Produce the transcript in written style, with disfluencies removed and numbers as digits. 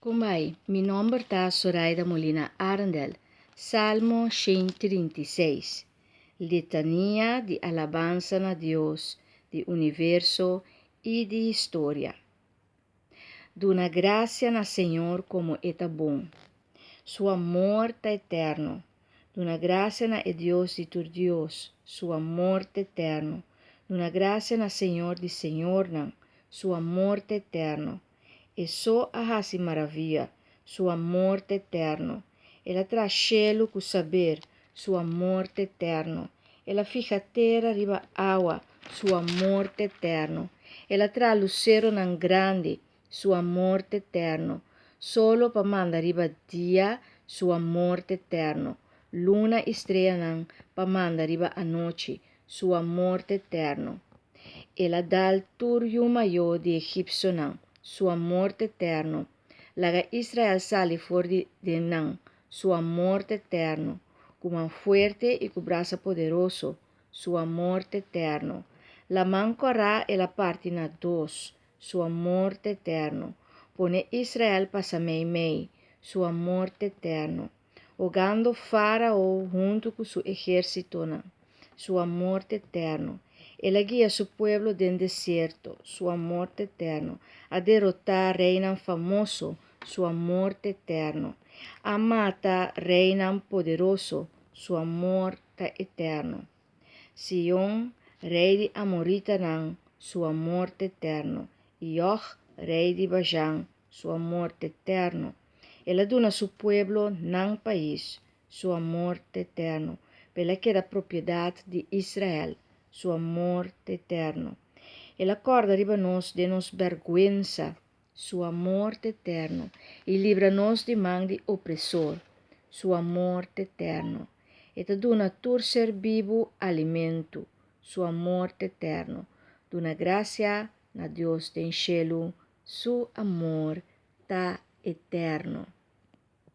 Kumbai, mi nomber ta Soraida Molina Arendel. Salmo 136. Litania di alabansa na Dios, di universo i di historia. Duna grasia na Señor komo E ta bon. Su amor ta eterno. Duna grasia na e Dios di tur dios, Su amor ta eterno. Duna grasia na Señor di señornan, Su amor ta eterno. E so a hasi maravia, Su amor ta eterno. El a traha shelu ku saber, Su amor ta eterno. El a fiha tera riba awa, Su amor ta eterno. El a traha luseronan grandi, Su amor ta eterno. Solo pa manda riba dia, Su amor ta eterno. Luna i streanan pa manda riba anochi, Su amor ta eterno. El a dal tur yu mayó di egipsionan, Su amor ta eterno. Laga Israel sali for di den nan, Su amor ta eterno. Ku man fuerte i ku brasa poderoso, Su amor ta eterno. Laman Kòrá el a parti na dos, Su amor ta eterno. Pone Israel pasa meimei, Su amor ta eterno. Hogando Fárao huntu ku su ehérsitonan, Su amor ta eterno. El a guia su pueblo den desierto, Su amor ta eterno. A derotá reinan famoso, Su amor ta eterno. A mata reinan poderoso, Su amor ta eterno. Sihon, rei di amoritanan, Su amor ta eterno. I Og, rei di Bashan, Su amor ta eterno. El a duna su pueblo nan pais, Su amor ta eterno. Pa el a keda propiedat di Israel, Su amor ta eterno. El a kòrda riba nos den nos bèrgwensa, Su amor ta eterno. I libra nos di man di opresor, Su amor ta eterno. E ta duna tur ser bibu alimentu, Su amor ta eterno. Duna grasia na Dios den shelu, Su amor ta eterno.